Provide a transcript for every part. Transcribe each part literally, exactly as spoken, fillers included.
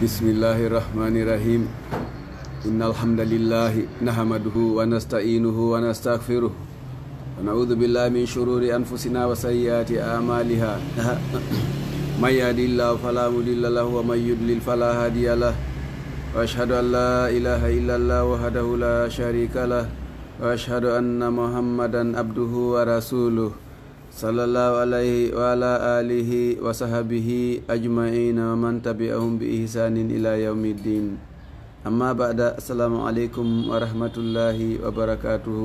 بسم الله الرحمن الرحيم. إن الحمد لله نحمده ونستعينه ونستغفره، ونعوذ بالله من شرور أنفسنا وسيئات أعمالها. من يهد الله فلا مضل له، ومن يضلل فلا هادي له. وأشهد أن لا إله إلا الله وحده لا شريك له، وأشهد أن محمدا عبده ورسوله، صلى الله عليه وعلى آله وصحبه أجمعين ومن تبعهم بإحسان إلى يوم الدين. أما بعد، السلام عليكم ورحمة الله وبركاته.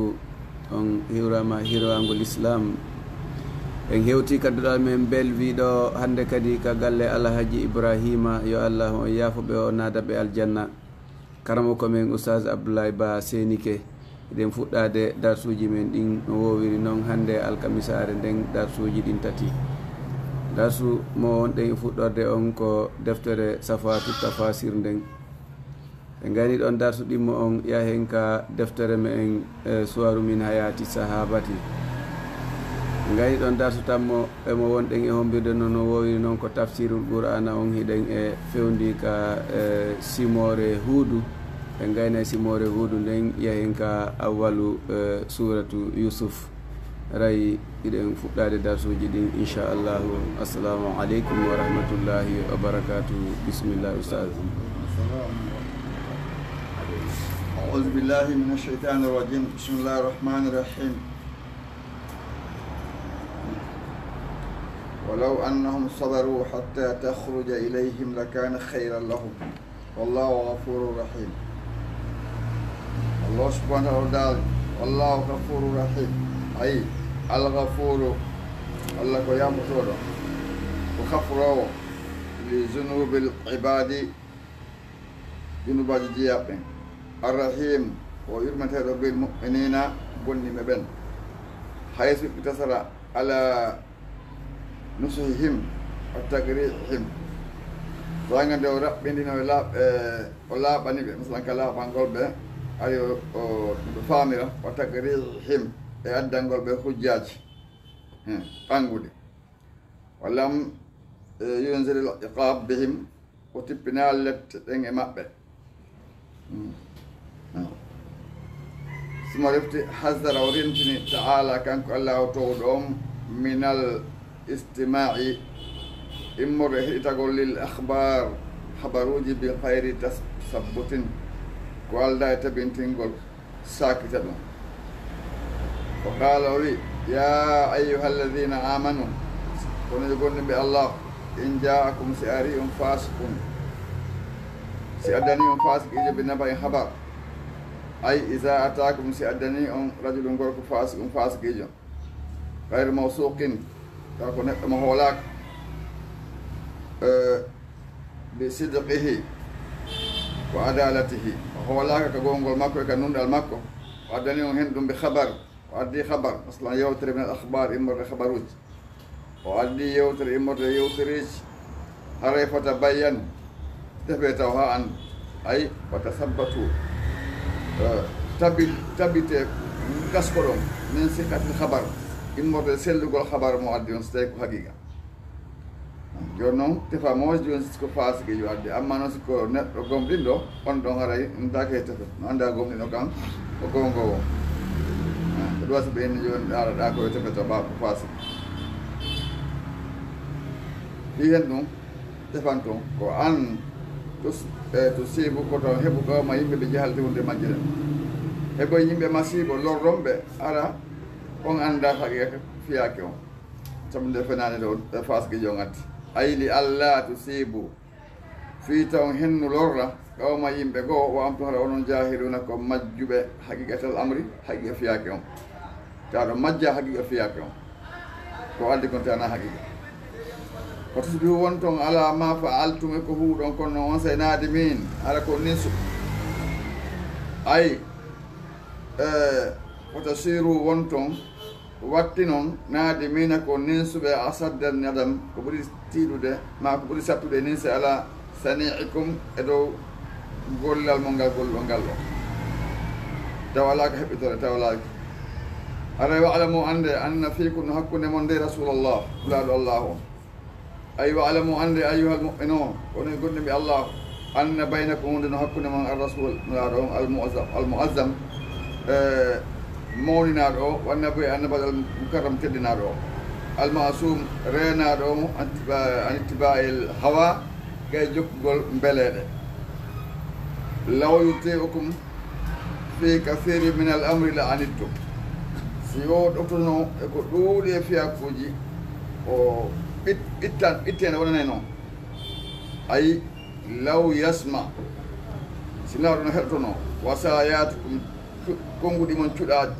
On hiwrama hirwangol Islam. En hewti ka duɗal men belwi ɗo hande kadi ka galle Alhaji Ibrahima, yo Allah on yaafo ɓe, o naada ɓe aljanna. Karamoko men Oustaz Abdoulaye Ba Senike, eɗen fuɗɗade darsuji men ɗin no wowiri non hande alkamisaare nden, darsuji ɗin tati. Darsu mo wonɗen e fuɗɗorde on ko deftere Safatu Tafasir nden. Ɓe gayni ɗon darsu ɗimmo on yahen ka deftere men, e, Suwaru min Hayati Sahabati. Ɓe gayni ɗon darsu tammo e mo wonɗen e hombirde non no wowiri non ko tafsirul Qur'ana on, hiɗen e fewndi ka, e, simore Huudu. Ɓe gayna e simore Huudu nden yahen ka awwalu, e, suratu Yusuf. Ray hiɗen fuɗɗade darsuji ɗin, inchallahu. Assalamu aleykum wa rahmatullahi wa barakatuhu. Bismillah, Ustaz. أعوذ بالله من الشيطان الرجيم. بسم الله الرحمن الرحيم. ولو أنهم صبروا حتى تخرج إليهم لكان خيرا لهم. والله غفور رحيم. Allah subhanahu wa ta'ala daali, والله غفور رحيم. Ay, Al-Ghafuru, Allah ko yaamutoɗo, ko gafuroowo, لذنوب العباد, junubaaji jeyaaɓe ɓen. Ar-Rahim, o yurmeteeɗo bil mu'minina, bonniiɓe ɓen. حيث اقتصر على نصحهم وتقريعهم. Saanga nde o raɓɓindino e laaɓ-, e, o laaɓani ɓe, masalan, ka laaɓangol ɓe, ari o, o, ɓe faamira, وتقريعهم, e addangol ɓe hujjaaji, hmm, ɓannguɗi. ولم, e, ينزل العقاب بهم, o tippinaali lette ɗen e maɓɓe. Mm. Ah. Simo refti, حذر, o rentini, تعالى, kanko Allaahu toowɗo on, من الاستماع, immorde e heɗitagol, للأخبار, habaruuji, بغير تثبت, ko aldaa e tabintingol. Saakita ɗum. Wa qaala, o wi, يا أيها الذين آمنوا, kono yo gomɗinɓe Allah, إن جاءكم, si arii on, فاسق, si addanii on faasiqiijo, بنبإ, habar, ay, إذا أتاكم, si addanii on, رجل, gorko, فاسق, faasiqiijo, غير موثوق, tawa ko neɗɗo mo hoolaaka, eh, بصدقه وعدالته, o hoolaaka ka goongol makko e ka nunɗal makko, o addanii on hen ɗum, بخبر, o addii habar, masalan, yewtere, من الأخبار, immorde habaruuji, o addii yewtere immorde yewtereeji, haray, فتبينوا, tefee taw haa anndu, ay, وتثبتوا, eh, tabi-, tabitee, taskoɗon, من ثقة الخبر, immorde sellugol habar mo addi on, so tawii ko haqiiqa. Jooni non, tefa mo jooni si ko faasiqiijo addi, amma non si ko neɗɗo gomɗinɗo, on ɗon haray ndaake he tefe. No anndaa gomɗinɗo kan ko goongowo. Ah, ko ɗum waɗi si ɓe inni jooni ɗaara ɗa ko yo tefe to ba ko faasiqi. Fii hen ɗum, tefan ton ko أن tus-, e, تصيبوا, ko taw heɓu, قوما, yimɓe, بجهالة, wonde majjere. Heɓoy yimɓe masiibo, lorron ɓe, ara on anndaa haqiiqa fiyaake on. Sabu nde fenaande ɗo, e faasiqiijo on addi. Ay, لئلا تصيبوا, fii taw on hennu lorra, قوما, yimɓe goo, وأنتم, hara onon, جاهلون, ko majjuɓe, حقيقة الأمر, haqiiqa fiyaake on. Tawa ɗon majjaa haqiiqa fiyaake on. Ko addi kon tana haqiiqa. فتصبحوا, wonton, على ما فعلتم, e ko huuɗon kon non, onsay, نادمين, hara ko ninsuɓe. Ay, e, فتصيروا, wonton, wattinon, نادمين, ko ninsuɓe, أشد الندم, ko ɓuri tiiɗude, maa ko ɓuri sattude e ninse, على صنيعكم, e dow gollal mon ngal golluɗon ngal ɗo. Taw alaa ko heɓɓitore, taw alaa ko. Haray, واعلموا, anndee, أن فيكم, no hakkunde mon nde, رسول الله, Nulaaɗo Allaahu on. Ay, واعلموا, anndee, أيها المؤمنون, onon gomɗinɓe Allaahu, Anna baynakum, wonde no hakkunde mon, ar rasul, nulaaɗo on, al muazzam, al muazzam, e mawninaaɗo o, wa nabi, annabi al mukarram, teddinaaɗo o, al maasum, reenaaɗo o, an ittiba-, an ittiba'il hawa, gay jokkugol mbeleeɗe. Law yuti'ukum fi kathirin min al amri la anittum. Si o ɗoftono e ko ɗuuɗi e fiyakuuji, o ɓit-, ɓittan, ɓittene wonanay noon. Ay, law yasma, si nawɗo no heɗotono, wasayatikum, cu-, konnguɗi mon cuɗaa-,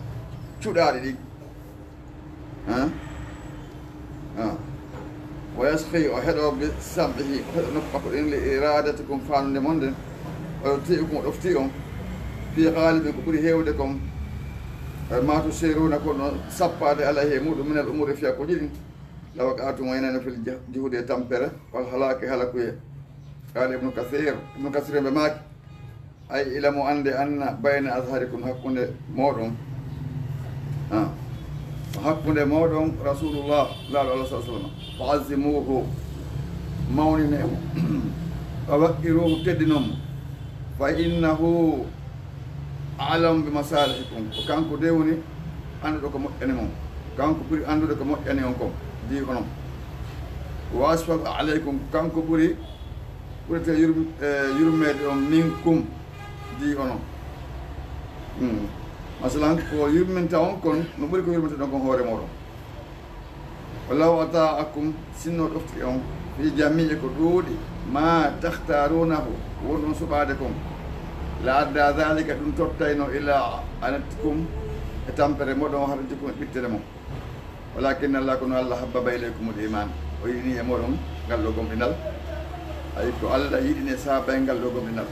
cuɗaaɗi ɗi. Hein? Ah. Wa yasqi, o heɗo bi sam'ihi, o heɗo noppi makko ɗin, li iradatikum, faandude mon nden. Wa yuti'ukum, o ɗofti on, fi ghalibin, ko ɓuri heewde kon, e ma tusiruna, kono sappaade alayhi e muɗum, min al umuri, fiyakuuji ɗin. La waqa'tum, waynano fil jah-, juhude e tampere, wal halaki, halakuye. Qala Ibnu Kathir, Ibnu Kathir ɓe maaki, ay, ilamu, annde, anna bayna azharikum, hakkunde mooɗon, ah, hakkunde mooɗon Rasulullah, laaɗo Allah sallallahu alaihi wasallam, fa azimuhu, mawnine mo, wa waqqiruhu, teddinon mo, fa innahu a'lamu bi masalihikum, ko kanko de woni annduɗo ko moƴƴani mon, kanko ɓuri anndude ko moƴƴani on kon, di onon. Wa ashfaqu alaykum, ko kanko ɓuri, ɓurete yurm-, e, yurmeede on, minkum, di onon. Hmm. Masalan, ko yurminta on kon, no ɓuri ko yurminta ɗon kon hoore mooɗon. Walaw ata'akum, sinno ɗofti on, fi jami'i, ko ɗuuɗi, ma takhtarunahu, wonɗon suɓaade kon, la adda dhalika, ɗum tottayno, ila anatikum, e tampere mooɗon, harjikum, e ɓittere mon. Walakin Allah, kono Allah, habbaba ilaykumul iman, o yiɗini e mooɗon ngal ɗo gomɗinal. Ay, ko Allah yiɗini e sahaaba en ngal ɗo gomɗinal.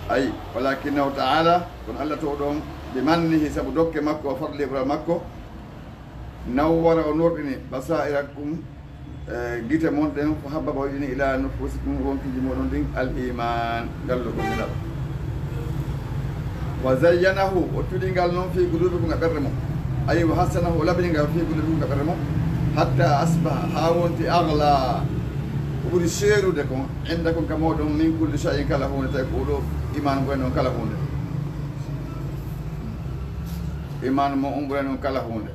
Ay, walakinahu ta'ala, kono Allah to ɗon, bi mannihi, sabu dokke makko, o fadli, ɓural makko, nawwara, o norɗini, basairakum, e gite mon ɗen, fa habbaba, o yiɗini, ila nufusikum, wonkiiji moɗon ɗin, al iman, ngal ɗo gomɗinal. Wa zayyanahu, o cuɗi ngal noon, fi qulubikum, e ɓerɗe mon. Ay, wa hassanahu, o labini ngal fi qulubikum, e ɓerɗe mon. Hatta asbaha, haa wonti, aghla, ko ɓuri seerude kon, indakum, ka mooɗon, min kulli shay'in, kala huunde, tawi ko oɗo iman ɓuray noon kala huunde. Iman mo on ɓuray noon kala huunde.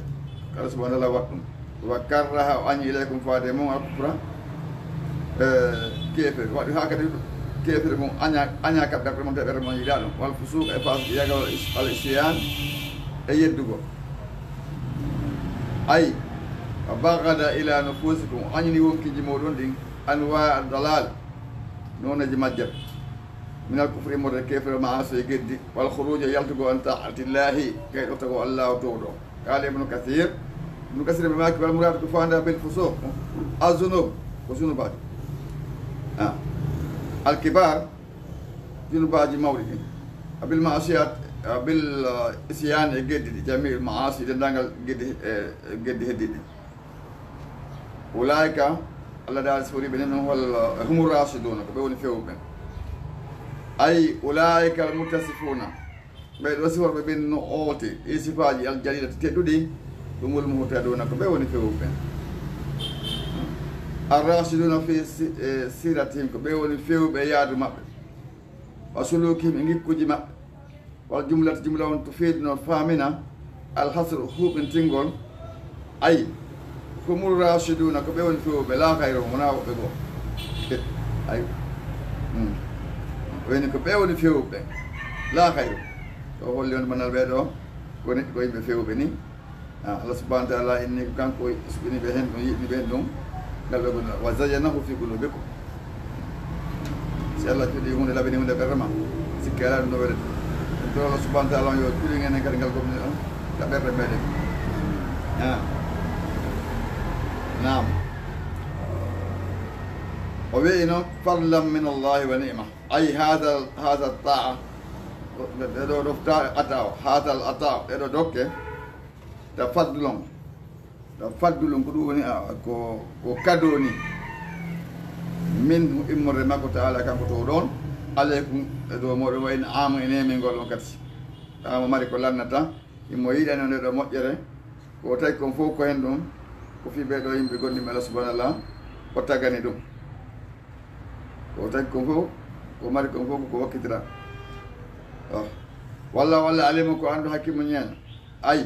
Kala subhanahu wa ta'ala waɗ ɗum. Wa karraha, o añi, ilaykum, faade e mon, al kufra, e keefeer. Waɗi haa kadi keefeer mum aña, aña ka ɓerɗe mon, te ɓerɗe mon yiɗaa ɗum. Wal fusuq, e faasiqiyaagal, wal is-, al isyan, e yeddugol. Ay, wa baghada ila nufusikum, o añini wonkiiji mooɗon ɗin, anwa ad dalal, nooneeji majjere. Min al kufri, immorde keefeer, maasi, e geddi, wal khuruj, e yaltugol, an ta'atillahi, gay ɗoftagol Allah o towɗo. Qala Ibnu Kathir, Ibnu Kathir ɓe maaki, wal murad, ko faanda bil fusuq, az zunub, ko zunubaaji. Ah. Al kibar, zunubaaji mawɗi ɗin. Abil maasiyat, abil, uh, isyan, e geddi ɗi, jami'il maasi, denndaangal geddi, e, e geddi heddiiɗi. Ulaika, Allah daali siforiiɓe ɓe ni, hol, humu rashiduna, ko ɓe woni feewuɓe ɓen. Ay, ulaika al muttasifuna, ɓee ɗoo siforɓe ɓen no oote, ɗi sifaaji al jalilati tedduɗi, humul muhtaduna, ko ɓe woni feewuɓe ɓen. Ar rashiduna fi si-, e, siratihim, ko ɓe woni feewuɓe e yaadu maɓɓe. Wa sulukihim, e ngikkuuji maɓɓe. Wal jumlatu, jumla on tufiidu, no faamina, al hasru, huuɓintingol. Ay, humur rashiduna, ko ɓe woni feewuɓe, la khayru, wonaa woɓɓe goo. Ay. Hmm. Woni ko ɓe woni feewuɓe, la khayru. Ko holli on manal ɓee ɗoo, ko ni, ko yimɓe feewuɓe ni. Ah, Allah subhanahu wa ta'ala inni ko kanko suɓini ɓe heen ɗum, yiɗni ɓe heen ɗum. Ngal ɓe goni, wa zayyanahu fi qulubikum. Si Allah cuɗi huunde, labini huunde ɓerɗe ma, sikke alaa ɗum no welata. En to Allah subhanahu wa ta'ala on yo cuɗin en kadi ngal gomni on ka ɓerɗe meɗen. Ah. Naam. O wi'i noon, fadlan min Allahi wa ni'ma. Ay, haadal, haadal ta'a. Ɗe ɗo ɗofta ata o, haadal ata o, ɗe ɗo dokke. Tafaddulun. Tafaddulun ko ɗum woni, a, ko, ko kado ni. Minhu, immorde makko ta'ala, kanko to ɗon. Alaykum, e dow moɗon, wa in amu, e nemingol on kadi. Tawa mo mari ko lannata, imo yiɗani on nde ɗo moƴƴere. Ko tawi kon fof ko hen ɗum, ko fii ɓee ɗo yimɓe gonɗinɓe Allah subhanahu wa ta'ala, o tagani ɗum. Ko tawi kon fof, Ko mari kon fof ko wakkitira. Oh. Walla, walla alimun ko anndu, hakimun ñeeño. Ay,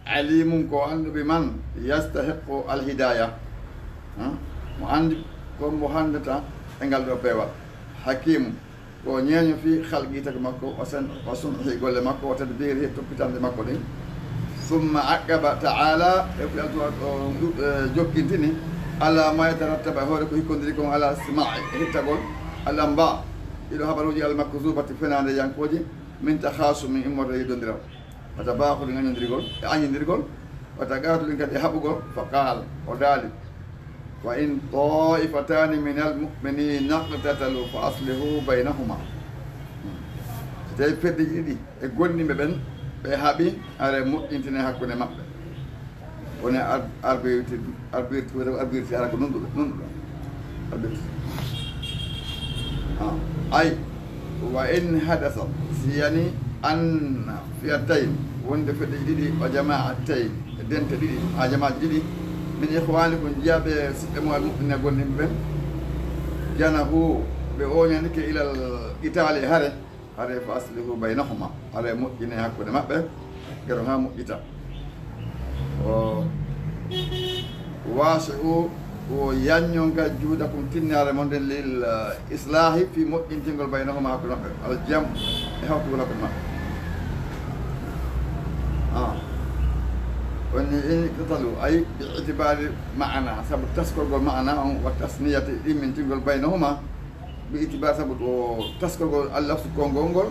alimun ko anndu bi man yastahiqu alhidaya. Huh? Mo anndi ko mo hanndata e ngal ɗo peewal. Hakimun ko ñeeño fi khalqi tagu makko, wa san-, wa sun'ihi golle makko, wa tadbirihi toppitande makko ɗin. Summa aqaba ta'ala, e fi altu o, eh, jokkintini, ala ma yatarattaba, hoore ko hikkondiri kon, ala sima'i, e hittagol, al anba, ɗiɗo habaruuji al makzubati, fenaande yankooji, min takhasumi, immorde e yiɗondiral, wata baaxude ŋañondirgol, e añindirgol, wata gaatulin kadi e haɓugol, fa qaal, o daali, wa in ta'ifatani min al mu'minina iqtatalu fa aslihu baynahuma. So tawi feddeji ɗiɗi e gomɗinɓe ɓen, ɓe haɓi, are moƴƴintine hakkunde maɓɓe. Woni ar-, arbitre, arbitre, arbitre, hara ko nunɗuɗo, nunɗuɗo. Arbitre. Ah. Ay, wa in hadasa, si yani an fi'atayn, wonde fedde ɗiɗi, wa jama'atayn, e dente ɗiɗi, ha jamaaji ɗiɗi, min ikhwanikum, jiyaaɓe siɓɓe mo al mu'minina gomɗinɓe ɓen, janahu, ɓe oñanike ilal qitaali e hare, hare fa aslihu baynahuma, hare moƴƴine hakkunde maɓɓe, gero ha moƴƴita. O wasi'u, o yanñon ka juhudakum tinnaare mon nden lil, eh, islahi fi moƴƴintingol baynahuma hakkunde maɓɓe, al jam e hawtugol hakkunde maɓɓe. Ah. Woni in iqtatalu, ay bi itibari ma'ana, sabu taskorgol ma'ana on, wa tasniyati ɗimmintingol baynahuma, bi itibar sabu to taskorgol al lafsu konngol ngol,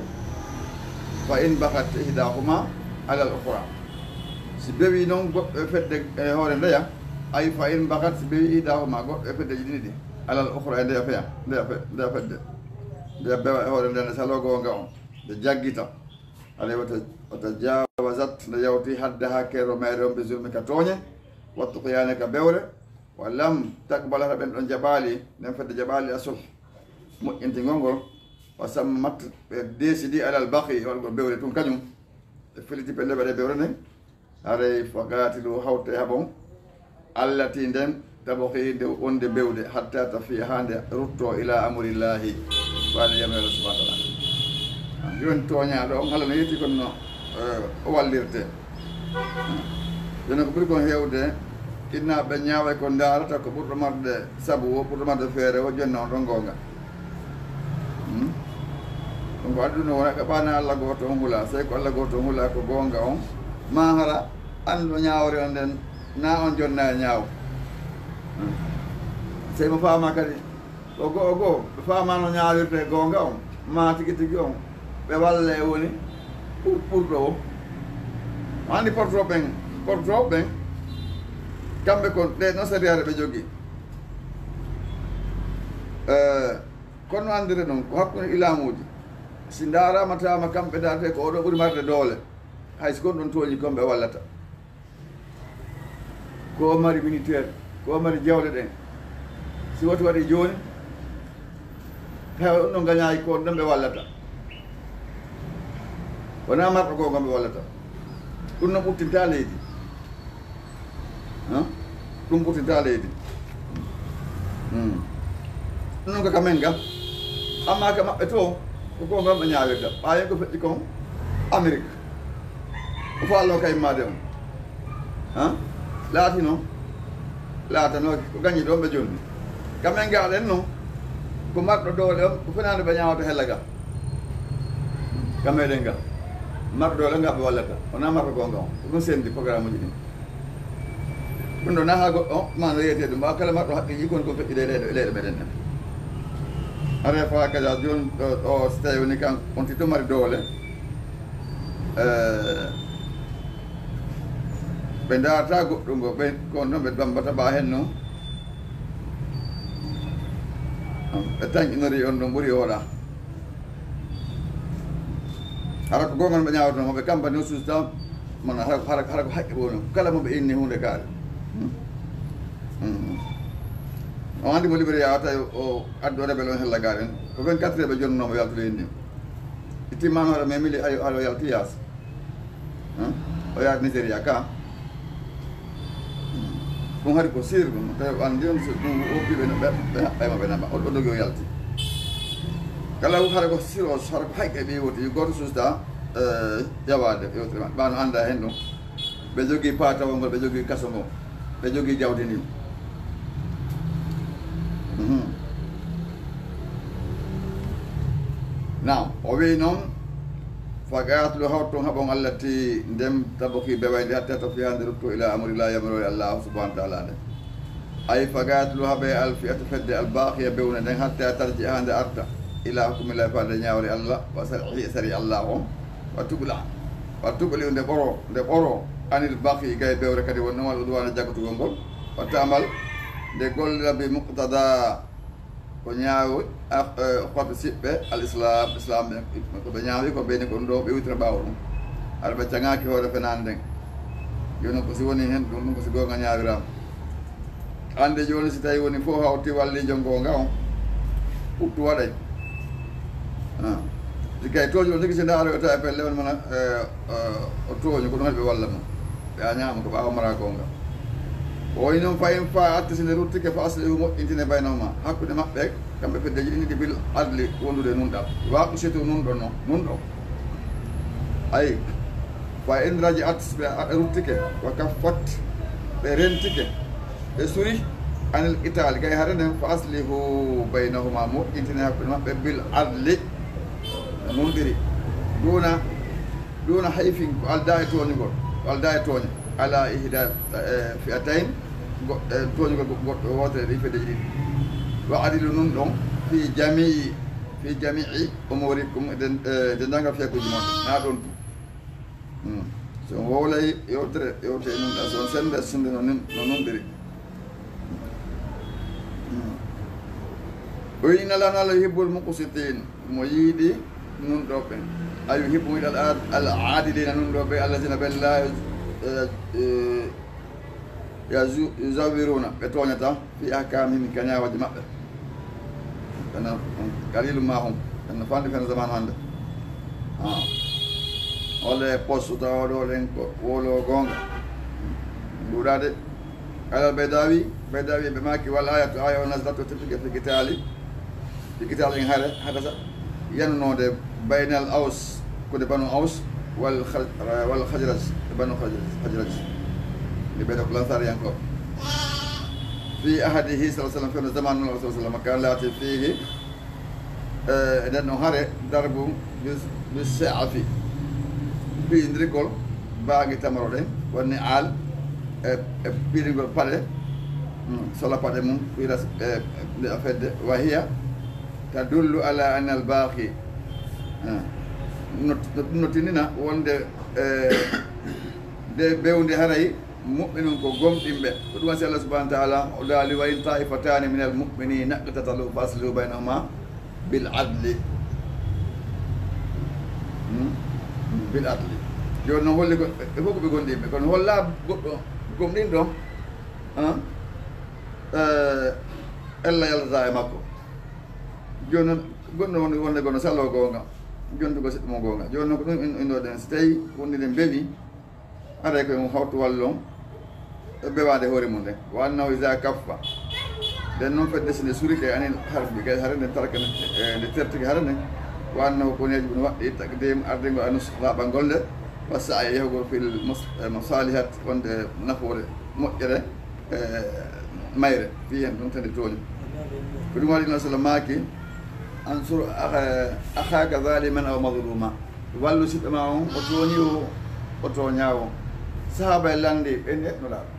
fa in bagat ihdahuma alal ukhra. Si bewi non goɗɗo e fedde e hoore ndeya, ay fa in bagat si bewi ihdahuma goɗɗo e feddeji ɗiɗi ɗi, alal ukhra e ndeya feya, ndeya fe-, ndeya fedde. Ndeya bewa e hoore ndeya nde salo goonga on, nde jaggita. Alay wata, wata jawazat nde yawti haddaha kero meere on bi zulmi ka tooñe, wattu ko yaane ka bewre, wa lam taqbal hara ɓen ɗon jaɓaali, nden fedde jaɓaali a sulh, moƴƴintingol ngol, wa sammat ɓe décidi alal baqi, waɗugol bewre tun kañum, ɓe feliti pelle ɓe ɗe bewre nden, haray fa qatilu hawte haɓon, allati nden, tabqi nde wonde bewde, hatta tafiya haa nde rutto ila amrillahi, faade yamre Allah subhanahu wa ta'ala. Jooni tooñaaɗo on, Allah no yetti kon no, eh, o wallirte. Jooni ko ɓuri kon heewde, innaaɓe ñaaway ko ndaarata ko ɓurɗo marde sabu o, ɓurɗo marde feere o, jonna on ɗon goonga. Hmm? Ɗum ko aduna wona ka ɓaana Allah gooto on hula, sey ko Allah gooto on hula ko goonga on. Ma hara anndu ñaawre on nden, na on jonna e ñaaw. Hmm. Sey mo faama kadi, o go, o go, ɓe faama no ñaawirte goonga on, ma tigi tigi on, ɓe walla e woni ɓur-, ɓurɗo o. Anndi porto ɓen, porto ɓen, kamɓe kon, ɗe no sariyaare ɓe jogi. Eh, kono anndire ɗum, ko hakkunde ilaamuuji. Si ndaaraama taama kamɓe darate ko oɗo ɓuri marde doole. Hay so kon ɗon tooñi kon ɓe wallata. Ko mari militaire, ko mari jawle ɗen. Si woti waɗi jooni, tawa ɗum ɗon gañaayi ko ɗon ɓe wallata. Wonaa marɗo goonga ɓe wallata. Ɗum no ɓuttinta leydi. Hã? Ɗum ɓuttinta leydi. Hmm. Ɗum noon ko ka men ga. Amma ka maɓɓe to, ko ko ngam ɓe ñaawirta. Ɓaayen ko feƴƴi kon Amerik. Ko faalno ka immaade on. Hã? Laati noon. Laatanooki ko gañi ɗoon ɓe jonni. Ka men ga ɗen noon, ko marɗo doole on, ko fenaande ɓe ñaawata hella ga. Ka meɗen ga. Marɗo doole nga ɓe wallata. Wonaa marɗo goonga on. Ko ɗum sendi programme uji ɗin. Ɗum ɗo naha goɗɗo, ma no yeyetee ɗum, ɓaawo kala marɗo haqqeeji kon ko feƴƴude e leyɗe, e leyɗe meɗen ɗen. Hare fa kadi jooni ɗo, ɗo so tawi woni kan, on tigi to mari doole, eh, ɓe ndaarata goɗɗum ngo, ɓe, ko on ɗon ɓe bambata ɓa hen noon. Ɓe tanƴinori on ɗon ɓuri oɗa. Hara ko goonga ɓe ñaawata mo, ɓe kampani o suusta, mana hara, hara, hara ko haqqe ɓe woni. Kala mo ɓe inni huunde kaari. Hmm. Hmm. On anndi mo Liberiya o tawi o addu rebel on hella gaaren. Ko vingt-quatre heures ɓe jonnoo mo yaltude inni. Itti maano hara memili ayo, ayo yalti yaas. Hmm. O yaari Nigeria ka. Ɗum hari ko sir ɗum, tawi o anndi on, so ɗum woppi ɓe, ɓe, ɓe haɓɓay mo ɓe namba. O, o dogi o yalti. Kala ko hara ko siro, hara ko hayɓe ɓe woti, gooto susta, eh, yawaade, ɓe woti, ɓa no annda heen ɗum. Ɓe jogii paatawol ngol, ɓe jogii kaso ngol, ɓe jogii jawdi ndin. Mhm. Naam, o wi'i noon, "Faqaatilu, hawtu haɓon allati ndem tabghi bewayndi hatta tafiya nde rutto ila amrillah, yamiroore Allah subhanahu wa ta'ala nde." Ay, "Faqaatilu, haɓe al fi'ata fedde al baaqiya bewne nden hatta tarji'a nde arta ila hukmillah faade ñaawre Allah wa shar'ihi e sari Allah on wa tubla. Wa tubli nde ɓoro, nde ɓoro anil baqi gay bewre kadi won ɗon wal udwana jaggutugol ngol. Wa ta'mal nde gollira bi muqtada ko ñaawi, ah, eh, hoto siɓɓe al islam, islam ɓe, ko ɓe ñaawi ko ɓeyni kon ɗo ɓe witira ɓaawo ɗum. Hara ɓe caŋaaki hoore fenaande nden. Jooni ko si woni heen ɗum, ɗum ko si goonga ñaawiraama. Annde jooni si tawi woni fof hawti wallijo goonga on, ɓuttu waɗay. Ah. Si kay tooñi ɗon tigi si ndaaro e tawi pelle on mana, eh, eh, o tooñi ko ɗum haɗi ɓe walla mo. Ɓe a ñaama ko ɓaawo mara goonga. O wayi noon fa in fa atti si nde ruttike fa aslihu moƴƴintine baynahuma hakkunde maɓɓe kamɓe feddeji ɗin ɗi bil adli wondude nunɗal. Wa aqsitu nunɗo no, nunɗo. Ay, fa in raji'at ɓe a-, ruttike, wa kaffat ɓe rentike, ɓe suri anil qitaali gay hare nden, fa aslihu baynahuma moƴƴintine hakkunde maɓɓe bil adli no nunɗiri. Duna, duna hayfin ko alda e tooñugol, ko alda e tooñe. Ala ihda, eh, fi'atayn, go-, eh, tooñugol go-, goɗɗo wootere ɗi fedde ɗiɗi. Wa adilu nun ɗon fi jamii, fi jamii umurikum, e den-, eh, denndaangal fiyakuuji mon. Na ɗon tun. Hmm. So on wowlay yewtere, yewte nun ɗa, so on sennda, sennda no nun, no nunɗiri. Hmm. O inna Allaha la yuhibbul muqsitin. Mo yiɗi nunɗoɓe. A yuhibbu yiɗi al-, al-, al-adilina nunɗoɓe, allazina ɓe la, eh, eh, yazu-, yuzawiruna, ɓe tooñata, fi ahkamihim, ka ñaawaaji maɓɓe. Ɓen, qalilu ma hum, ɓen no fandi fen zamanu hannde. Ah. Ole poste tawa ɗo ɗen ko wolo goonga. Ɗuuɗaade. Qala al-Baydawi, Baydawi ɓe maaki, wal ayatu, aya o nazalat o teppike fi qitali, fi qitali en hare, hadasa, yanunode baynal Aws, kude Banu Aws, wal Khaz-, wal Khazraj, e Banu Khazraj, Khazraj. Nde ɓe ɗo ko Lansariyankooɓe. Fi ahadihi sallallahu alaihi wasallam, fewndo zamanu Nulaaɗo sallallahu alaihi wasallam, kan laati fihi, eh, e nden ɗon hare, darbu bis-, bis-sa'fi, piindirgol baagi tamaro ɗen, wonni al, e, e piindirgol paɗe, mm, sola paɗe mum, piira, e, nde a fedde, wa hiya tadullu ala anna al baaqi, eh, no, no, no tinndina wonde, eh, nde bewnde haray, mu'minun ko gomɗinɓe. Ko ɗum wasi Allah subhanahu wa ta'ala, o daali, "Wa in ta'ifatani minal mu'minina iqtatalu fa aslihu baynahuma bil adli." Hmm? Bil adli. Jooni noon holli ko, ɓe fof ko ɓe gomɗinɓe. Kono holla goɗɗo gomɗinɗo, ah, eh, ella yaltata e makko. Jooni noon, goɗɗo wonde, wonde gono salo goonga. Jooni ko siɗɗo mo goonga. Jooni noon ko ɗum in-, innoɗen. So tawi wonde ɓe mbewi, aray ko e mum hawtu wallu on, e bewaade hoore mum nden. Wa annahu iza kaffa. Nden noon fedde si nde surike anil harbi, kay hare nden tarka nde, e, nde tertike hare nden. Wa annahu ko neeji ɗum waɗɗi taqdim ardingol anus laaɓangol nde. Wa sa'ya yahugol fil mus-, e, masalihat wonde nafoore moƴƴere, e, mayre. Fi hen ɗum tan nde tooñi. Ko ɗum waɗi noon sala maaki, ansur akha-, akhaka zaliman aw mazluma. Wallu siɗɗo ma on, o tooñi o, o tooñaa o. Sahaaba e lanndi, ɓe neɗɗo laaɓa.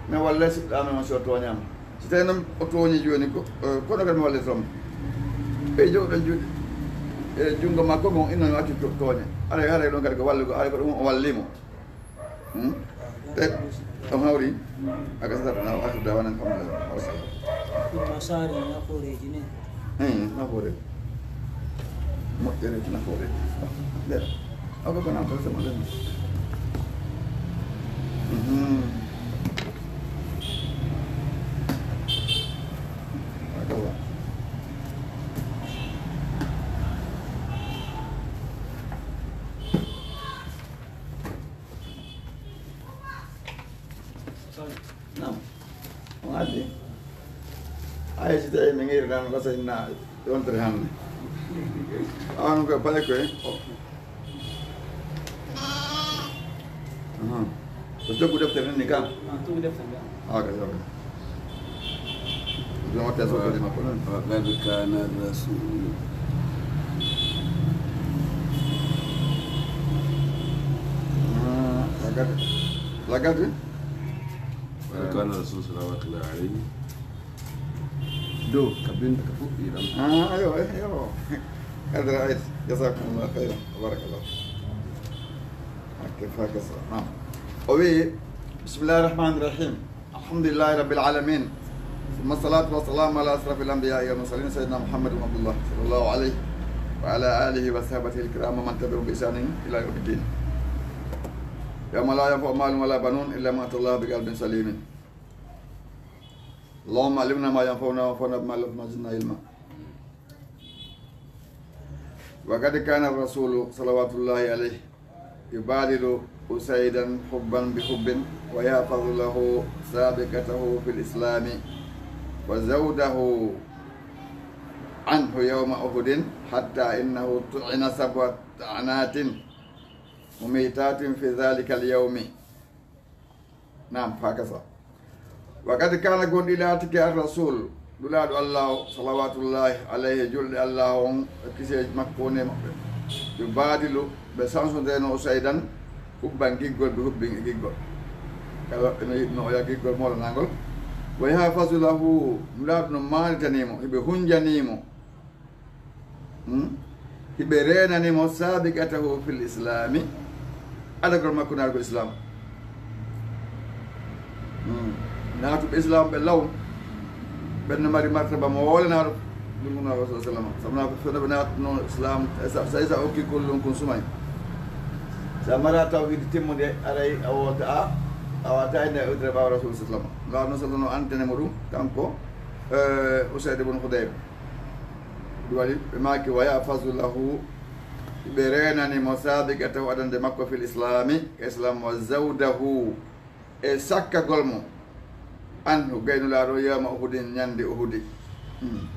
Mi wallay siɗɗo amen on si o tooñaama. Si tawi noon o tooñi jooni ko, eh, kono kadi mi wallay toon. Ɓe jogɗo ju-, e junngo makko ngon inno mi accu to-, tooñe. Aray, haray ɗon kadi ko wallugo, aray ko ɗum o walli mo. Hmm? Te, ɗon hawri, a gasata na, wa akhiru da'wana alhamdulillah. Ɗum no saari nafooreeji ne. Hmm, nafoore. Moƴƴere nafoore. Nder. Aw ko nafoore sama nder. Mhm. Barakallah. Naam. On addi. Ay, si tawi mi ŋiri tan, ko so inna yontere hannde. Awa, non ko pare ko, eh? Aha. Ko joggu deftere ni ka? Ah, joggu deftere ni ka. Ah, ok, ok. Ɗum waɗta so kadi makko noon. وقد كان الرسول. Ah, lagade. Lagade? وقد كان الرسول صلوات الله عليه. Do, ka binta ka fuɗɗi ɗam. Ah, ayo, ayo. Kadra ayt. Jazakumullah khairan. Barakallah. Ok, fa kasa. Naam. O wi, bismillahir rahmanir rahim. الحمد لله رب العالمين. ثم الصلاة والسلام على أشرف الأنبياء والمرسلين سيدنا محمد بن عبد الله صلى الله عليه وعلى آله وصحبه الكرام ومن تبعهم بإحسان إلى يوم الدين. يوم لا ينفع مال ولا بنون إلا من أتى الله بقلب سليم. اللهم علمنا ما ينفعنا وانفعنا بما علمتنا وزدنا علما. وقد كان الرسول صلوات الله عليه يبادل أسيدا حبا بحب ويحفظ له سابقته في الإسلام وزوده عنه يوم أحد حتى إنه طعن سبع طعنات مميتات في ذلك اليوم. Naam, fa kasa. Wa qad kana, gonɗi laatike, ar rasul, Nulaaɗo Allah o, salawatullahi alayhi, julde Allah on e kiseeji makko woni e maɓɓe. Yo baadilu, ɓe sansodeno o saydan, hubban giggol, bi hubbin e giggol. Kala ɓe no yiɗno oya giggol moolanaangol. Wa yahfazu lahu, Nulaaɗo no maanitanimo, hiɓe hunjanimo. Hmm? Hiɓe reenani mo saabiqatahu fil islami, adagol makko naatugol islam. Hmm. Naatuɓe islam ɓe law, ɓen no mari martaba mo woolanaaɗo, ɗum no Rasul sallam. Sabu na fewndo ɓe naatno islam, sa, sa, sa okki kullum kun sumay. Sa mara tawhid timmude, aray a wota a, a wata inde e udre ɓaawo Rasul sallam. Nulaaɗo sallam no antene mo ɗum, kanko, eh, Usayd ibn Hudayr. Ɗum waɗi ɓe maaki, "Wa yahfazu lahu," ɓe reenani mo, "saabiqatahu," adande makko, "fil islami," e islam, "wa zawdahu," e sakkagol mo, "anhu," gay Nulaaɗo, "yawma Uhudin," ñande Uhudi. Hmm.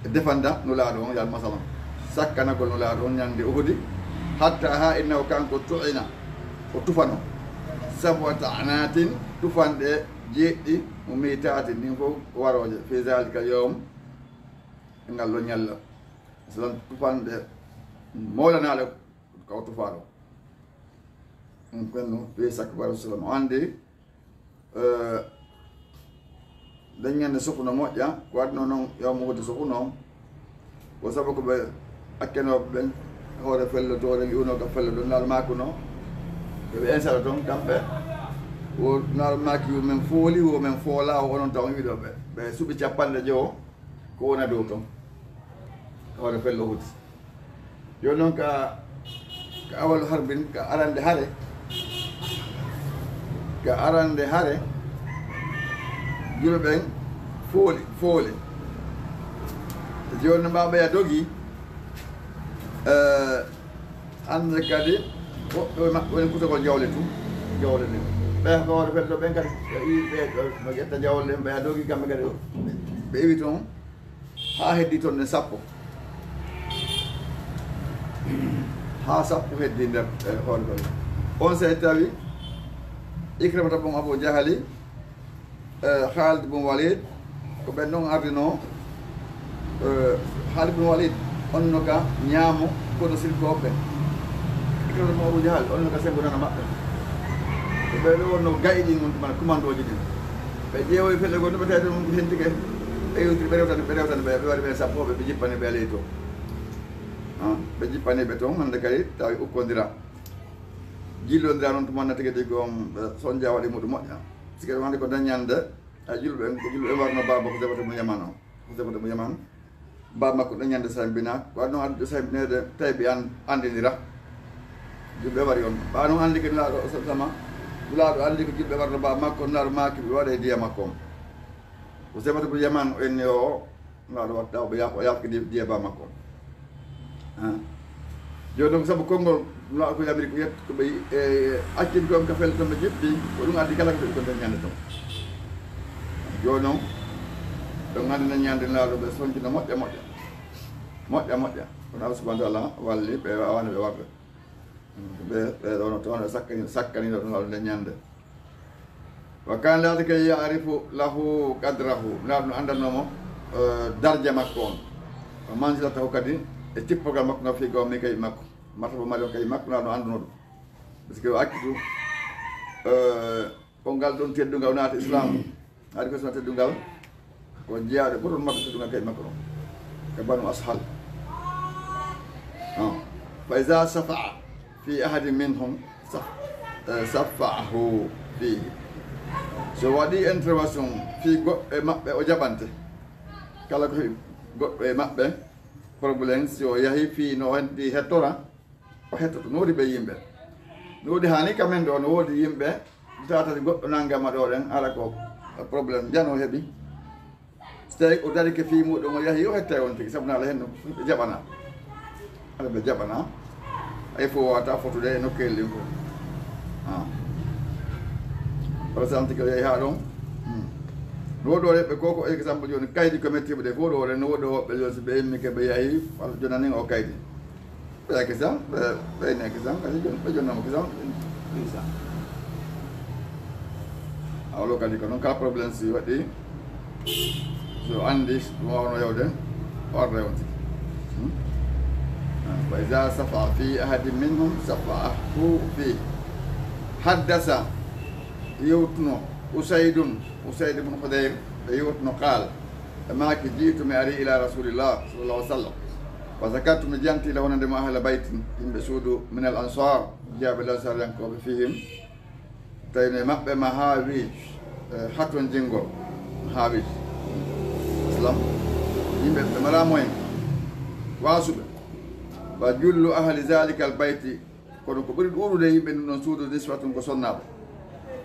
E defanda Nulaaɗo on, yal masalan. Sakkanagol Nulaaɗo on ñande Uhudi. Hatta ha innahu, kanko, tu'ina, o tufano. Sab'ata anatin, tufanɗe jeeɗiɗi, mo miitaatin, ɗin fof warooje, fi zalika yawm, e ngal ɗon ñalla. Masalan, tufanɗe mawlanaaɗo kaw tufaaɗo. Ɗum ko no ɓe sakko Rasul sallam o anndi, eh, daññande suku no moƴƴa, ko waɗno noon yawma Uhudi suku noon. Ko sabu ko ɓe akkenooɓe ɓen hoore fello to, ɓe iwno ka fello ɗon, Nulaaɗo maakuno, ɓe ɓe ensata toon kamɓe. Wo Nulaaɗo maaki, "Wo men fooli, wo men foola, wo onon taw on wiɗo ɓe." Ɓe suɓi capanɗe jowo ko wona dow toon. Hoore fello Uhudi. Jooni noon ka, ka awal harbin, ka arande hare, ka arande hare, julɓe ɓen fooli, fooli. Jooni no mbaaɓaya dogi, eh, annde kadi woɓɓe maɓɓe woni kutagol jawle tun, jawle ɗen. Ɓe ko hoore fello ɓen kadi, ɓe ii ɓe ɗo no ƴetta jawle ɗen, ɓeya dogi kamɓe kadi, ɓe iwi toon. Haa heddii ton ɗen sappo. Haa sappo heddii nder, eh, hoore ɗon. On sey tawi Ikrimata bun Abu Jahali, eh, Khalid bun Walid, ko ɓen ɗon ardinoo, eh, Khalid bun Walid, on no ka ñaamo kono sirkooɓe ɓen. Ikrimata bun Abu Jahal, on no ka senngo nano maɓɓe. Ko ɓe ɗo wonno gayi ɗin, on tuma commandooji ɗin. Ɓe ƴeewoyi pelle goo, no ɓe tawi ɗum hentike. Ɓe yewtiri, ɓe rewtani, ɓe rewtani ɓe, ɓe waɗi ɓen sappo, ɓe, ɓe jippani ɓe ley to. Ah, ɓe jippani ɓe toon, hannde kadi tawi ukkondira. Jillondira noon tuma na tigi tigi on, ɓe sonja waɗi muɗum moƴƴa. Sike ɗum hannde ko daññande, a julɓe en, ko julɓe en warno baaba ko Husayfata bun Yaman o. Husayfata bun Yaman. Baaba makko ɗon ñande sambina, ko waɗno addude sambineede tawi ɓe an-, anndinira. Julɓe wari on. Ɓa noon anndi ko Nulaaɗo o sallallahu alaihi wasallam, Nulaaɗo anndi ko julɓe warno baaba makko, Nulaaɗo maaki ɓe waɗa e diya makko on. Ko Husayfata bun Yaman o inni o, Nulaaɗo watta o ɓe yaaf-, o yaafki di-, diya baaba makko on. Ah. Jooni noon ko sabu konngol Nulaaɗo ko yamiri ko yetto ko ɓe, e, accin ko on ka felle toon ɓe jippi, ko ɗum addi kala ko ɓe kon nder ñande toon. Jooni noon, ɗon anndi nden ñande Nulaaɗo ɓe soncina moƴƴa moƴƴa. Moƴƴa, moƴƴa. Kono Allah subhanahu wa ta'ala walli ɓe, waawano ɓe warde. Ɓe, ɓe ɗo no toon sakkani, sakkani ɗo ɗum nde ñande. Wa kana dhalika ya'rifu lahu qadrahu. Nulaaɗo no anndanoo mo, eh, darja makko on. Wa manzilatahu, kadi e tippogal makko ngal fii qawmi, kay makko. Martaba mari on kay makko, nulaaɗo no annduno ɗum. Parce que o acci ɗum, eh, Ko ngal ɗon teddungal naata Islaam. Ari ko sona teddungal. Ko jeyaaɗo ɓurɗo maɓɓe teddungal kay makko ɗon. E Banu Ashhal. Ah. Fa iza shafa'a fi ahadin minhum saf-, eh, shafa'ahu fihi. So waɗi intervention fi goɗɗo e maɓɓe o jaɓante. Kala ko heɓi goɗɗo e maɓɓe problème, si o yahi fi no heddii hettora, o hettoto, no woodi ɓe yimɓe. No woodi haani ka men ɗo, no woodi yimɓe, tawata si goɗɗo nanngama ɗo ɗen, ara ko problème, njano heɓi. So tawi o darike fii muɗum, o yahi, o hettay on tigi, sabu naala hen no ɓe jaɓana. Ara ɓe jaɓana. Ay fof wawata fotude e nokkeeli ɗin fof. Ah. Par exemple, tigi o yahi haa ɗon. Hmm. No woodi ɗo ɓe ko, ko exemple jooni, kaydi ko mettiɓe ɗe fof ɗo, no woodi woɓɓe jooni, si ɓe immike, ɓe yahi, walla jonanin o kaydi. Ɓe yahi kisan, ɓe, ɓe ne kisan, kadi jon-, ɓe jonnama kisan, ɓe kisan. Awlo kadi ko noon kala problème si waɗi, so anndi ɗum wawno yawde, o arda on tigi. Hmm? Ah, fa iza shafa'a fi ahadin minhum shafa'ahu fi. Haddasa, yewtuno, Usaydun, Usayd ibn Hudayr, ɓe yewtuno, qaal, ɓe maaki, ji'tu, mi ari ila Rasulillah sallallahu alaihi wasallam. Wa zakartu, mi janti lahu, wonande mo, ahla baytin, yimɓe suudu, min al ansar, jeyaaɓe lansariyankooɓe, fihim, tawi no e maɓɓe mahawij, eh, haton jingol, mahawij. Islam, yimɓe ɓe mara moyen, waasuɓe. Wa jullu ahli zalika al bayti, Kono ko ɓuri ɗuuɗude yimɓe ndun ɗon suudu, niswatun, ko sonnaaɓe.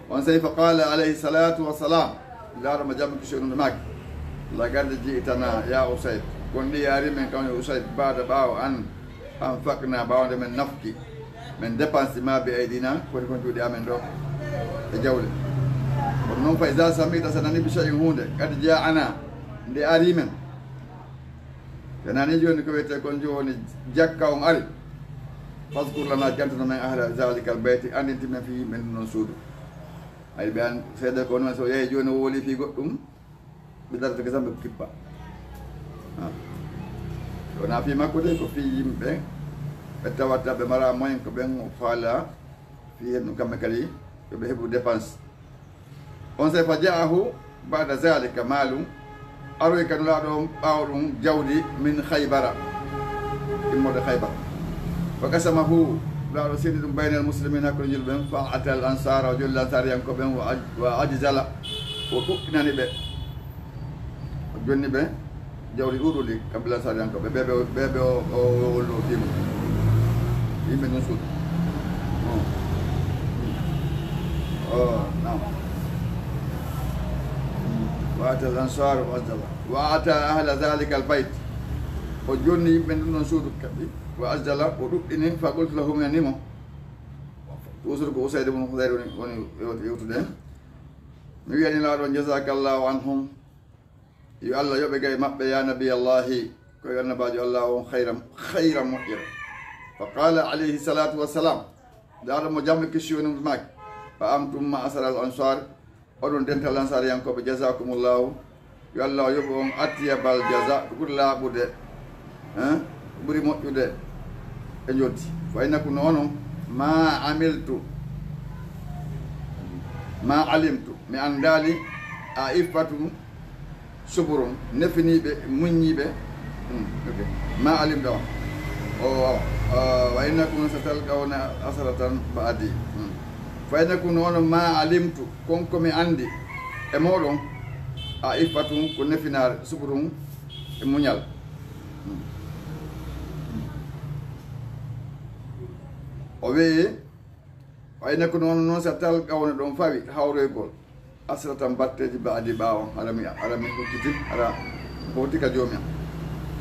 On sey fa qaala alayhi salatu wassalam, Nulaaɗo mo jam e kisiyee e mum maaki, laqad ji'tana ya Usayd, gonɗi a ari men kam yo Usayd, baada, ɓaawo an, anfaqna, ɓaawo nde men nafqi, men dépense ma bi aydina, koni kon juuɗe amen ɗo e jawle. Kono noon fa iza sami'ta, so nani bi shay'in huunde, qad ja'ana, nde ari men, Ɓe nani jooni ko wiyetee kon jooni jakka on ari. Fazkur lana, jantano men ahla zalikal bayti, anndinti men fii yimɓe ndun ɗon suudu. Ay ɓe an seede ko non so yehi jooni o woli fii goɗɗum, ɓe darata ko sambe kippa. Ah. Wona fii makko de, ko fii yimɓe ɓe tawata ɓe mara moyen ko ɓen o faala fii hen ɗum kamɓe kadi yo ɓe heɓu dépense. On sey fa ja'ahu ba'da zalika malun, aroy ka Nulaaɗo on ɓaawo ɗum jawdi min Khaybara, immorde Khaybar. Fa qasamahu, Nulaaɗo seedi ɗum baynal muslimina, hakkunde julɓe ɓen, fa a'ta al ansara, o jolli lansariyankooɓe ɓen, wa aj-, wa ajzala, o ɗuɗɗinani ɓe, o jonni ɓe. Jawdi ɗuuɗundi, kamɓe lansariyankooɓe, ɓe, ɓe, ɓe, ɓe o, o, o, o, o, o, yimɓe ndun suudu. Oh. Oh, naam. Wa a'ta al ansar wa ajzala. Wa a'ta ahla zalika al bayt. O jonni yimɓe ndun ɗon suudu kadi. Wa ajzala, o ɗuɗɗini, fa qultu lahu, mi wi'ani mo. Toujours ko Usayd ibn Hudayr woni, woni yewtude. Mi wi'ani Nulaaɗo, jazakallahu anhum. Yo Allah yoɓe gay maɓɓe, ya nabiyallahi, ko yo annabaajo Allah on, khayran, khayran, moƴƴere. Fa qala alayhi salatu wassalam, Nulaaɗo mo jam e kisiyee e mum maaki, fa antum ma'shara al ansar, oɗon dental lansariyankooɓe, jazakumullahu, yo Allah yoɓu on atyabal jaza, ko ɓuri laaɓude, hein, ko ɓuri moƴƴude e njotti. Fa innakum, no onon, ma amiltu, ma alimtu, mi anndaali, a iffatum, suburun, nefiniiɓe, muññiiɓe. Hmm, ok. Ma alimta on. O, o, o, wa innakum satalqawna asratan ba'di. Hmm. Fa innakum, no onon, ma alimtu, kon ko mi anndi e mooɗon, a iffatun, ko nefinaare, suburun, e muñal. Hmm. O wi'i, Wa innakum, no onon noon, satalqawna, ɗon fawi hawroygol, asratan, batteeji, ba'di, ɓaawo, hara mi, hara mi hucciti, hara mi hawti ka Joomi am.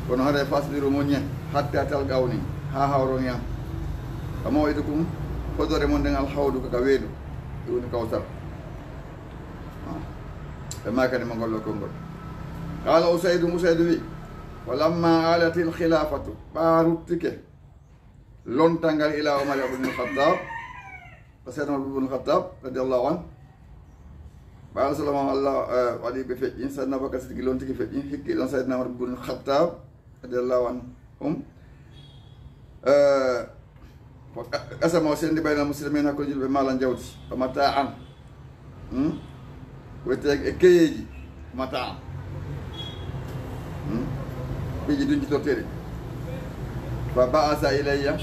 Kono haray fasbiru, muññe, hatta talqawni, haa hawron yam. Fa maw'idukum, fodore mon nden, al hawdu, ko ka weedu, ɗum woni Kawsar. Ah. Ɓe maakani mo ngol ɗoo konngol. Qaala Usaydu, Usaydu wi'i, Walamma alatil khilafatu, ɓa ruttike lontal ngal ila Umar ibn Khattab, ko Seydina Umar ibn Khattab radiyallahu anhu. Ɓaawo salama Allah, eh, waɗi ɓe feƴƴi, Seydina Abubakar Siddiq lontiki feƴƴi, hikki ɗon Seydina Umar ibn Khattab radiyallahu anhum. Eh, ko qa-, qasama o sendi bayna muslimin, hakkunde julɓe, maalan jawdi, wa mata'an. Hmm? Wiyetee e keyeeji, mata'an. Hmm? Piiji duñcitorteeɗi. Fa ba'asa ilayya,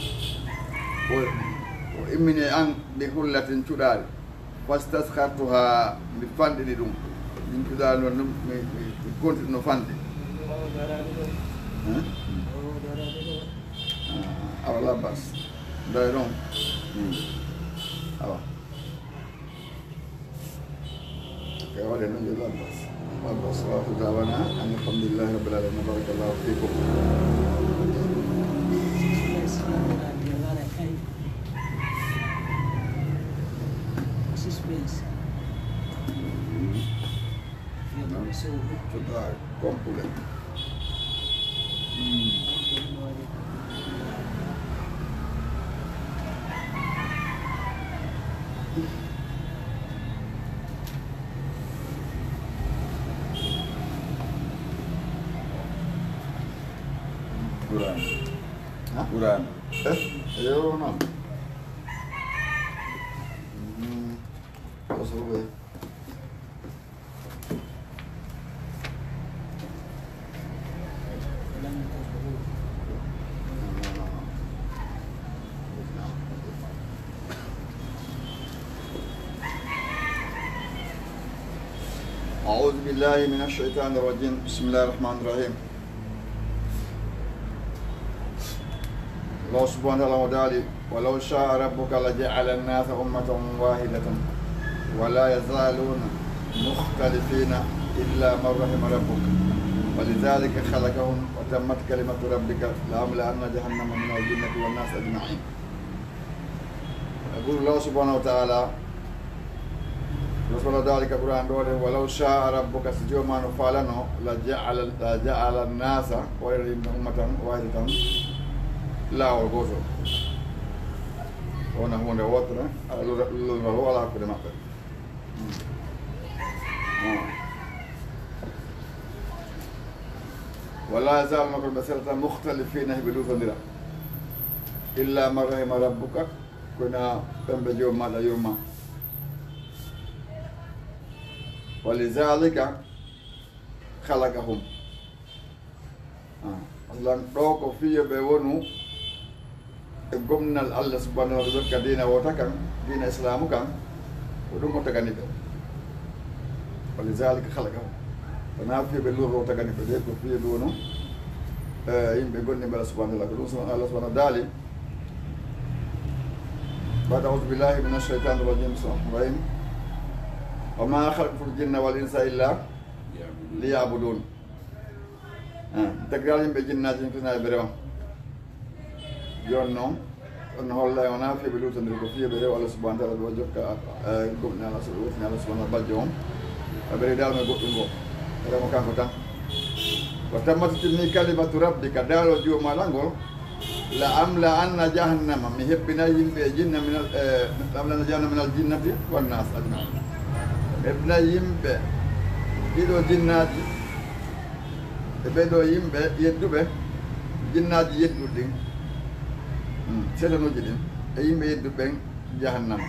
o, o immini e an bi hullatin cuɗaari. Fastashartuha, mi fanɗini ɗum. Min cuɗaari noon ɗum, mi, mi, mi konti ɗum no fanɗi. Hmm? Ah, awa la bas. Ndawi ɗon. Hmm. Awa. Kay waɗe noon yo labbas. Labbas, wa akhiru da'wana anil hamdulillahi rabbil alamin. Barakallahu fikum. Suspense. Fiyaɓe ɓe sowru. Cuɗaari complet. Hmm. Qur'an. Ha? Qur'an. Eh? Yo, non. Hmm. Lo so, eh. أعوذ بالله من الشيطان الرجيم. بسم الله الرحمن الرحيم. Allah subhanahu wa ta'ala o daali, ولو شاء ربك لجعل الناس أمة واحدة ولا يزالون مختلفين إلا من رحم ربك ولذلك خلقهم وتمت كلمة ربك لأملأن جهنم من الجنة والناس أجمعين. E ɓuri Allah subhanahu wa ta'ala, Allah subhanahu wa ta'ala ka Qur'an ɗo de, ولو شاء ربك, si Jooma no faalano, لجعل, لجعل الناس, o waɗira yimɓe أمة واحدة, laawol gootol. Wona huunde wootere, ala lura-, lura-, wala hakkunde maɓɓe. Hmm. ولا يزالون, kono ɓe selataa, مختلفين, hiɓe luutondira. إلا من رحم ربك, ko na ɓen ɓe Joom maaɗa yurma. ولذلك خلقهم. Ah, Allah ɗo ko fii yo ɓe wonu e gomnal Allah subhanahu wa ta'ala ka diina woota kan, diina Islaamu kan, ko ɗum o tagani ɓe. ولذلك خلقهم. Wonaa fii ɓe luuro o tagani ɓe de, ko fii ɓe wonu, eh, yimɓe gomɗinɓe Allah subhanahu wa ta'ala. Ko ɗum so Allah subhanahu wa ta'ala daali, بعد أعوذ بالله من الشيطان الرجيم. بسم الله الرحمن الرحيم. وما خلقت الجن والإنس إلا ليعبدون. Ah, tagiral yimɓe jinnaaji, yimɓe sina ɓe rewa. Jooni noon, on holla e wonaa fii ɓe luutondiri, ko fii ɓe rewa Allah subhanahu wa ta'ala, ɓe jokka, eh, gomɗinal Allah, ɓe wotini Allah subhanahu wa ta'ala bajjo on. Ɓe rewi daal mo e goɗɗum ngo. Rewa mo kanko tan. وتمت, timmi, كلمة ربك, daalo Joom maaɗa ngol. لأملأن جهنم, mi hebbinay yimɓe e jinna minal, eh, لأملأن جهنم من الجنة والناس أجمعين. Mi hebbinay yimɓe ɗiɗo jinnaaji, e ɓee ɗoo yimɓe yedduɓe, jinnaaji yedduɗi ɗin, hmm, setanuuji ɗin, e yimɓe yedduɓe ɓen, jahannama.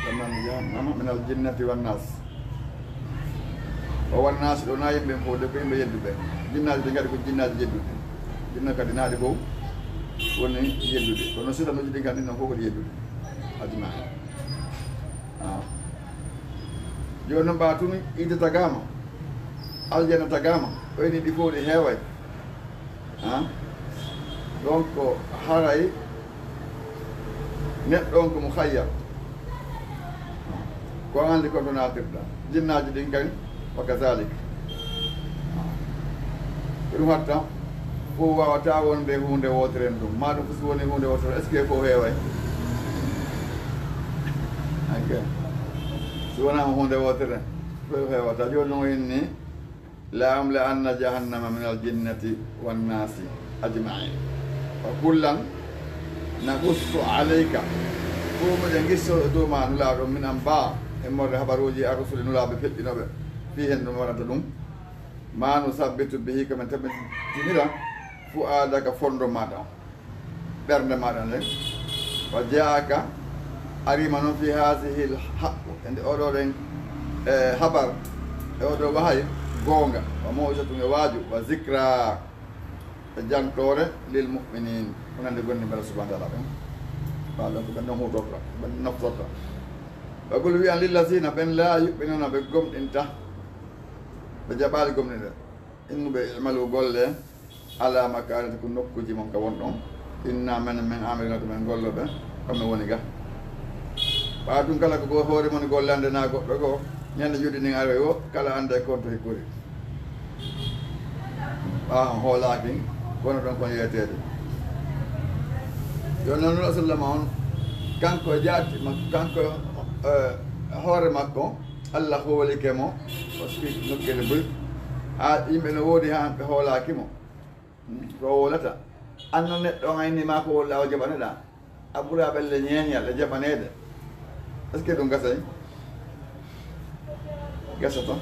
لأملأن جهنم من الجنة والناس. O والناس ɗo, na yimɓe fof de, ko yimɓe yedduɓe. Jinnaaji ɗin kadi ko jinnaaji yedduɗi. Jinna kadi naati fof woni yeddude. Kono setanuuji ɗin kadi non fof ko yeddude. Ajma'in. Ah. Jooni noon, ɓa tun yiite tagaama, aljanna tagaama, ɗo ni ɗi fof ɗi heeway. Ah. Donc, haray neɗɗo on ko mukhayyar. Ko an anndi kon to naatirɗa. Jinnaaji ɗin kan, wa kazalik. Ko ɗum hatta, fof waawataa wonde huunde wootere en ɗum. Maa ɗum fof si woni huunde wootere, est-ce que fof heeway? Ok. Si wonaama huunde wootere, fof heewataa. Jooni noon o inni, لأملأن جهنم من الجنة والناس أجمعين. وكلا نقص عليك. Ko miɗen qissoo e dow maa Nulaaɗo min أنباء, immorde habaruuji الرسل Nulaaɓe feƴƴinooɓe, fii heen ɗum waɗanta ɗum. ما نثبت به, ko men tabintinira, فؤادك, fondo maaɗa on, ɓernde maaɗa nden. وجاءك, arii ma non, في هذا الحق, e nde oɗo ɗen, e habar, e oɗo wahayi, goonga, وموعظة, e waaju, وذكرى, e jantoore, للمؤمنين, wonande gomɗinɓe Allah subhanahu wa ta'ala ɓen. Ɓen ɗon ko ɓen non huutorta, ɓen naftorta. Ɓe gol wi'an للذين, ɓen laa يؤمنون, ɓe gomɗinta, ɓe jaɓaali gomɗinde. Innuɓe, اعملوا, golle, على مكانتكم, nokkuuji mon ka wonɗon. إنا, menen, men, عاملون, ko men gollooɓe, ko men woni ga. Ɓaa ɗum kala ko go-, hoore mon gollande naa goɗɗo goo, ñande juuɗe ndin aroy o, kala annda e konto hikkori. Ɓaa on hoolaaki, kono ɗon kon yeeteede. Yo Nulaaɗo sallama on, kanko e jaati makko, kanko, eh, hoore makko, Allah hoolike mo, o suɓi nokkeele buy. Haa yimɓe no woodi haa ɓe hoolaaki mo. Ko o hoolata? Anno neɗɗo on a inni ma ko walla o jaɓaneɗaa. A ɓura ɓelle ñeeñal e jaɓaneede. Est-ce que ɗum gasay? Gasato.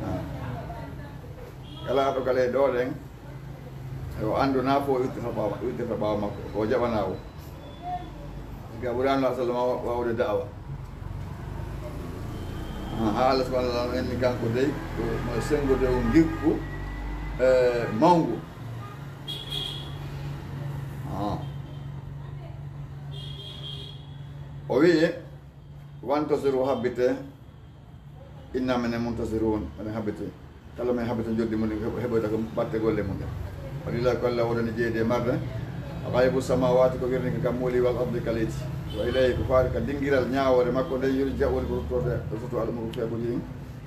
Ah. Kala ɗo kala e ɗo ɗen. Yo anndu naa fof ittata ɓaawo, ittata ɓaawo makko, ko jaɓanaa o. Ga ɓuraano, sallallahu alaihi wasallam, wa-, waawde da'wa. Ah, haa Allah subhanahu wa ta'ala en ni kanko dey, ko mo senngo dow ngikku, eh, mawngu. Ah. O wi'i, "Wantasiru, habbite, inna menen muntasirun, menen habbite." Kala men habbita njoɓdi mum, heɓ-, heɓoyta ko batte golle mum ɗen. Walillahi, ko Allah wonani jeyde e marde. Ghaybu samawati, ko wirnike kammuuli, wal ardi, ka leydi. Wa ilayhi, ko faati ka dingiral ñaawoore makko nden, yurja'u, woni ko ruttorde, ruttoto al umuru, feebuji ɗin,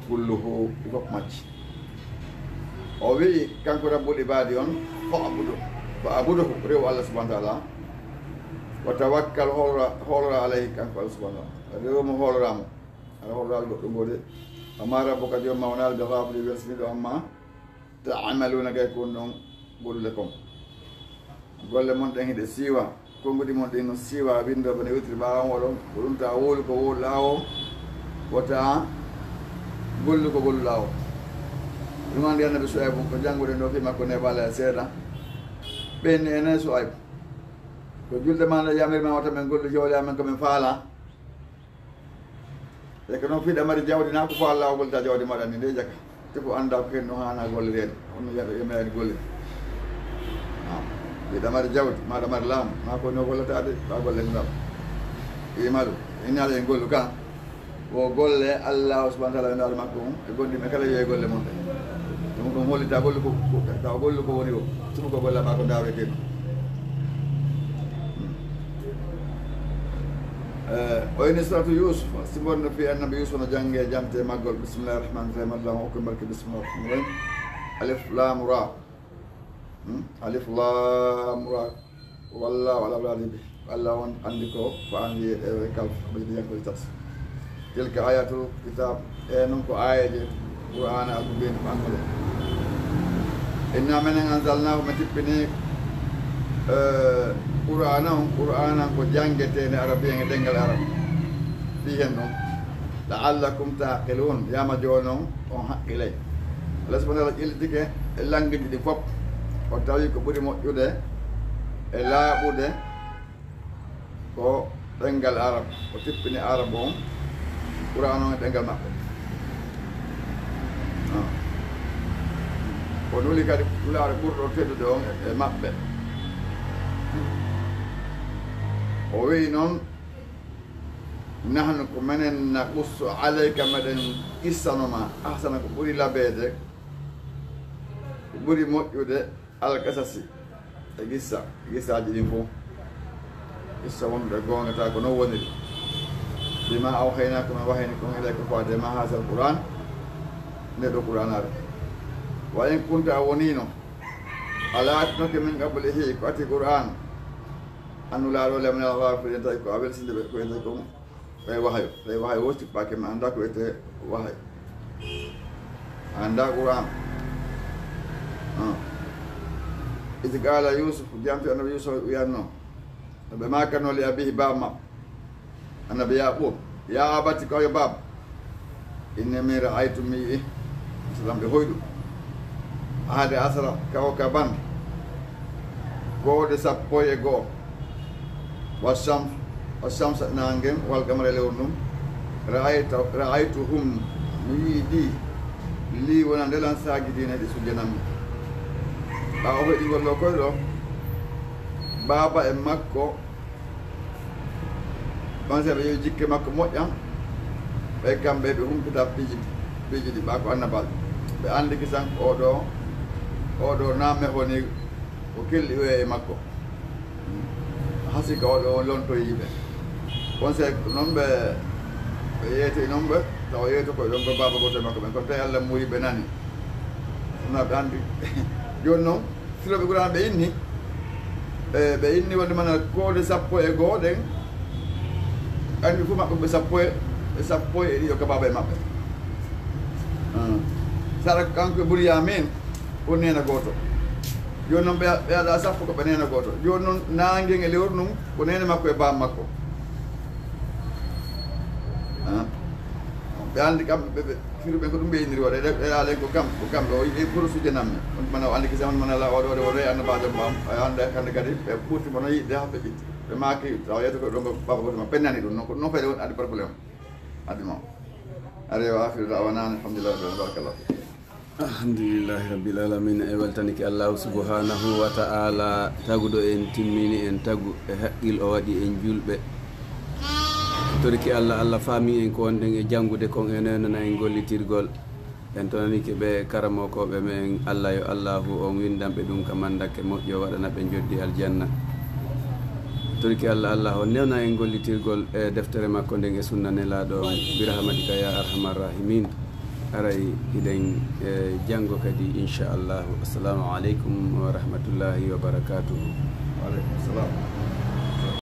kulluhu, ɗi fof majji. O wi'i, kanko Rabbul Ibadi on, fa'budu, fa'buduhu, rewu Allah subhanahu wa ta'ala. Wa tawakkal, hoolora, hoolora alayhi, kanko Allah subhanahu wa ta'ala. Rewu mo, hoolora mo. Aɗa hollaa goɗɗo ngoo de. Wa maa rabbuka, joom maa wonaali bi ghaafilin, welsiniiɗo amma ta'maluuna, gay ko on ɗon gollude kon. Golle mon ɗen hiɗe siiwa, konnguɗi mon ɗin no siiwa, winndooɓe no iwtiri ɓaawo on oɗon, ko ɗum taa wowlu ko wowluɗaa o, wota gollu ko golluɗaa o. Ɗum anndi Annabi Suwaybu, ko jannguɗen ɗoo fii makko neeɓaali seeɗa. Ɓe inni, enen Suwaybu, ko julde maa nde yamiri men wota men gollu jawle amen ko men faalaa. E ko noon, fii ɗa mari jawdi, naa ko faalaa o gollita jawdi maaɗa ndi, nde jaka. Te ko anndaa ko heen no haanaa gollireede, honno yaɗo e meeɗa golle. Naam. Fii ɗa mari jawdi, maa ɗa mari laamu, maa ko no gollataade, ɗa golle ngam. I'malu, innaale en gollu ka. Wo golle Allah subhanahu wa ta'ala e ndaar makko on, e gonɗi ɓe kala yo e golle mon ɗen. Ɗum, ɗum hollita gollu ko, ko, tawa gollu ko woni o, suɓu ko golla maa ko ndaarete ɗum. Eh, o inni suratu Yusuf, si wonno fii Annabi Yusuf no jannge, jante maggol. Bismillahir Rahmanir Rahim. Allahumma okkur barke. Bismillahir Rahmanir Rahim. Alif Lam Ra. Hmm? Alif Lam Ra. Wallahu ala awladi bi. Allah on anndi ko, ko anndi e, e kala ko ɓe yankol tas. Tilka ayatul kitab. E noon ko aayeeje Qur'aana al-mubiin ɓannguɗe. Inna menen anzalnaahu, mi tippini, eh, Qur'aana on, Qur'aana on ko janngeteende arabiyan e ɗemngal arab. Fii heen ɗon, la'allakum ta'qiluun, yaama jooni on, on haqqilay. Allah subhanahu wa ta'ala ƴellitike e lanngiiji ɗin fof, o tawi ko ɓuri moƴƴude e laaɓude ko ɗemngal arab, o tippini arab on, Qur'aana on e ɗemngal maɓɓe. Ah. O nuli kadi Nulaaɗo ɓurɗo teddude on e, e maɓɓe. O wi'i noon, "Nahnu, ko menen, naqussu alayka, meɗen qissano ma, ahsana, ko ɓuri labeede, ko ɓuri moƴƴude." Al-qasasi, e qissa, qissaaji ɗin fof. Qissa wonɗo e goonga, tawa ko non woniri. Bima awhaynaa, ko men wahayni kon, ilayka, ko faade ma, haazal Qur'aan, nde ɗo Qur'aanaare. Wa in kunta, a woniino, a laatinoke min qablihi, ko ati Qur'aan, an Nulaaɗo, laminal ghaafiliin, tawi ko a welsinde ɓe, ko en tawi ko ɓay wahayo, ɓay wahayo o tippaaki, mi anndaa ko wiyetee wahayo. A anndaa Qur'aan. Ah. Id qala Yusuf, jam fi annabi Yusuf wiyanno. No ɓe maakano li abihi, baaba maɓɓe. Annabi Yaqub, ya abati, ko yo baaba. Inni min ra'aytu mi yi'i. Salam ɓe hoyɗu. Ahade asara, kawo ka ban. Koode sappo e go'o. Wa shams, wa shamsa naangen, wal qamara e lewru ndun. Ra'ayta, ra'aytuhum, mi yi'i ɗi. Li wonande lan saajidina ɗi sujjanammi. Ɓaawo hoyɗingol ɗo koy ɗo. Baaba e makko. Ɗon si ɓe ƴeewi jikke makko moƴƴa, ɓe kamɓe ɓe humpita piiji, piiji ɗi ɓa ko annabaaɓe. Ɓe anndi kisan oɗo, oɗo na mehoni ko kelɗi oya e makko. Hasi ka oɗo on lontoyi ɓe. Kon se non ɓe, ɓe yeetoyi non ɓe, tawa yeeto koye ɗon ko baaba gooto e makko ɓen. Kon tawi Allah muuyi ɓe nani. Sona ɓe anndi. Jooni non, Filooɓe Qur'aana ɓe inni, e, ɓe inni wonde mana koode sappo e go'o ɗen, kamɓe fof maɓɓe ɓe sappo e, ɓe sappo e ɗiɗo ka baaba e maɓɓe. Ah. Sara kanko e Bunyamin, ko neena gooto. Jooni non ɓe, ɓe alaa sappo ko ɓe neena gooto. Jooni non naangen e lewru ndun, ko neene makko e baaba makko. Ah. Ɓe anndi kamɓe ɓe, ɓe, Firu ɓen ko ɗum ɓe inniri waɗa, ɗe, ɗe aalen ko kam, ko kamɓe, o yiɗi pour sujjanammi. On mana o anndi kisa, on mana la, oɗo, oɗo, oɗo, annabaajo mbaam, o annda hannde kadi, ɓe ɓurti mo no yiɗde haa ɓe ɓitti. Ɓe maaki, tawa yeeto ko ɗon ko baba goto ma pennani ɗum, non ko ɗum fayde on addi problème. Addi mo. Ari wa akhiru da'wana, alhamdulillahi rabbil alamin, barakallahu. Alhamdulillahi rabbil alamin. E weltanike Allahu subhanahu wa ta'ala, taguɗo en, timmini en tagu e haqqil, o waɗi en julɓe. Toriki Allah, Allah faami en ko wonɗen e janngude kon, e neenana en gollitirgol. En tonanike ɓe karamokooɓe men, Allah yo Allahu on winndan ɓe ɗum ka mandakke moƴƴo, waɗana ɓe njoddi aljanna. Toriki Allah, Allah on newna en gollitirgol e deftere makko nden e sunna Nelaaɗo on, bi rahmatika ya arhamar rahimin. Aray hiɗen, eh, janngo kadi, inchallahu. Assalamu aleykum wa rahmatullahi wa barakatuhu. Wa aleykum salam.